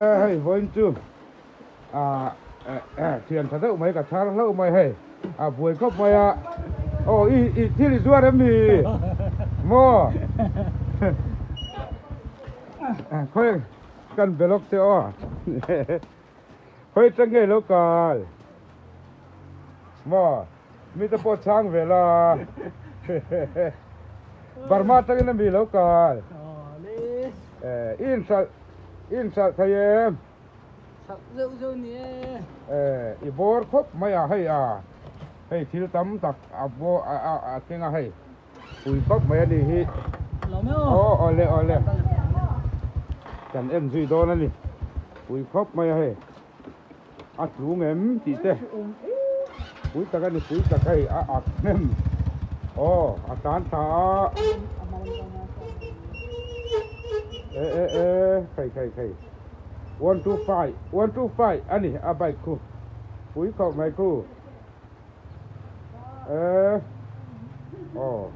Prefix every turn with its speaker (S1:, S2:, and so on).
S1: Hei vawiin chu thian tha deuh mai ka chhar hlauh mai hei a buai khawp mai a aw i i thil i zuar em ni maw khawi kan be lawk che aw khawi atang nge lo kal maw mi te pawh chhang ve la Burma atangin a mi lo kal i inhralh I inhralh thei em?
S2: Hralh zeuh zeuh ni e.
S1: Eh, i bawr khawp mai a hei a, hei thil tam tak a bawr a a a keng a hei, pui khawp mai a ni hi.
S2: Lawm e aw.
S1: Aw awle awle, kan en zui dawn a ni, pui khawp mai a hei, a tlung em tih te, pui tak a ni pui tak hei a ak hnem, aw a tan tha a. E e e khai khai khai 125 125 a ni a bike khu pui khawp mai khu e aw.